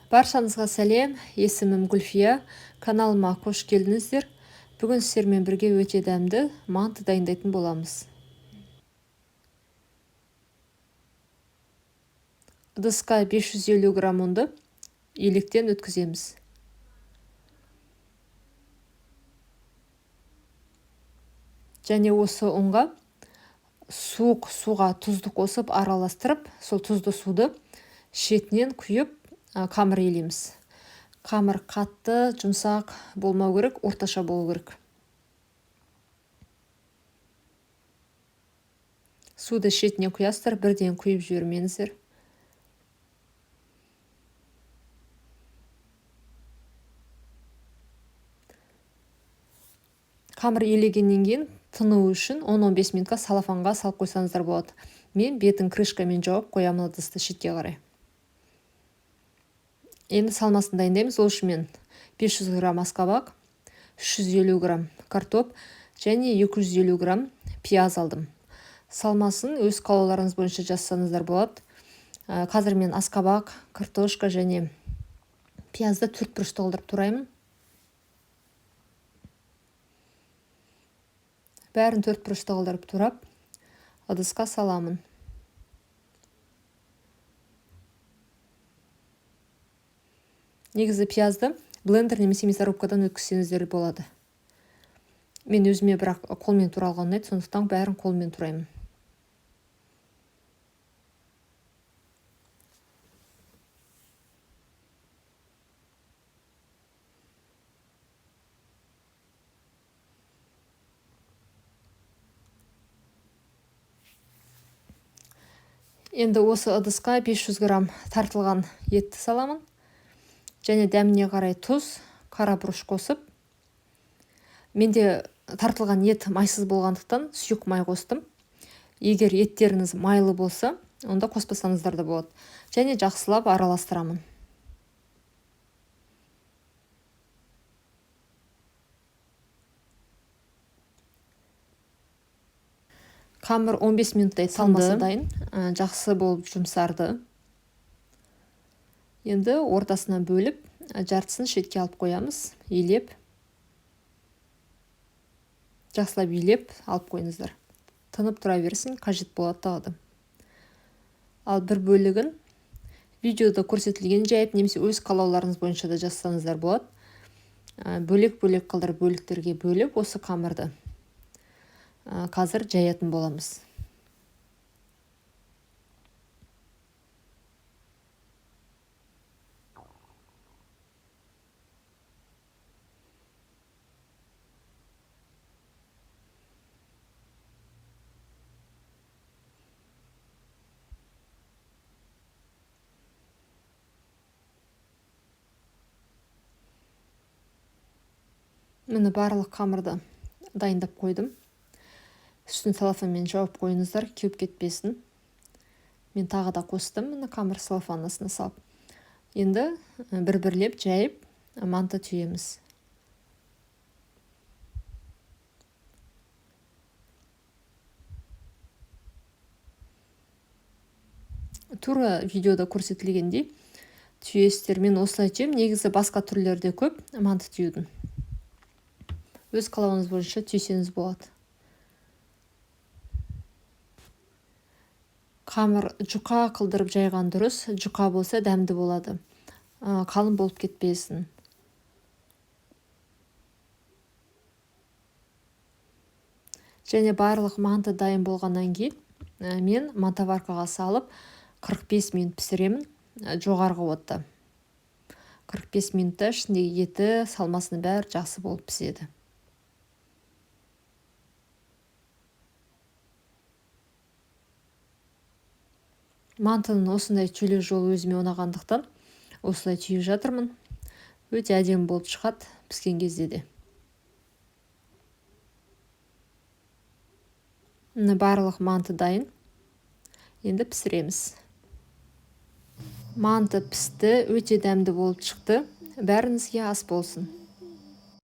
Баршаңызға сәлем, есімім Гүлфия, каналыма қош келдіңіздер. Бүгін сіздермен бірге өте дәмді манты дайындайтын боламыз. Ыдысқа 550 грамм ұнды електен өткіземіз. Және осы ұнға суық суға тұзды қосып араластырып, сол тұзды суды шетінен құйып қамыр елейміз. Қамыр қатты, жұмсақ болмау керек, орташа болу керек. Суды шетінен құясыздар, бірден құйып жібермеңіздер. Қамыр елегеннен кейін тыну үшін 10-15 минутқа салафанға салып қойсаңыздар болады. Мен бетін крышкамен жауып қоямын ыдысты шетке қарай. Енді салмасын дайындаймыз. Ол үшін мен 500 грамм асқабақ, 350 грамм картоп және 250 грамм пияз алдым. Салмасын өз қалауларыңыз бойынша жазсаңыздар болады. Қазір мен асқабақ, картошка және пиязды төрт бұрышты қылдырып тураймын. Бәрін төрт бұрышты қылдырып турап, ыдысқа саламын. Негізі пиязды блендер немесе мясорубкадан өткізсеңіздер болады. Мен өзіме бірақ қолмен туралған ұнайды, сондықтан бәрін қолмен тураймын. Енді осы ыдысқа 500 грамм тартылған етті саламын. Және дәміне қарай тұз, қара бұрыш қосып, менде тартылған ет майсыз болғандықтан сұйық май қостым. Егер еттеріңіз майлы болса, онда қоспасаңыздар да болады. Және жақсылап араластырамын. Қамыр 15 минуттай салмасы дайын, жақсы болып жұмсарды. Енді ортасынан бөліп, жартысын шетке алып қоямыз, елеп. Жақсылап елеп алып қойыңыздар. Тынып тұра берсін, қажет болады тағы да. Ал бір бөлігін видеода көрсетілген жайып немесе өз қалауларыңыз бойынша да жазсаңыздар болады. Бөлек-бөлек қылдырып бөліктерге бөліп осы қамырды қазір жаятын боламыз. Міне барлық қамырды дайындап қойдым. Үстін салафанмен жауып қойыңыздар, кеуіп кетпесін. Мен тағы да қостым, міне қамыр салафанның астына салып. Енді бір-бірлеп жайып манты түйеміз. Тура видеода көрсетілгендей түйесіздер. Мен осылай түйемін. Негізі басқа түрлері де көп манты түюдің. Өз қалауыңыз бойынша түйсеңіз болады. Қамыр жұқа қылдырып жайған дұрыс. Жұқа болса дәмді болады. Қалың болып кетпесін. Және барлық манты дайын болғаннан кейін мен мантоваркаға салып 45 минут пісіремін жоғарғы отта. 45 минутта ішіндегі еті, салмасының бәрі жақсы болып піседі. Мантының осындай түйілу жолы өзіме ұнағандықтан осылай түйіп жатырмын. Өте әдемі болып шығады піскен кезде де. Міне барлық манты дайын. Енді пісіреміз. Манты пісті, өте дәмді болып шықты. Бәріңізге ас болсын.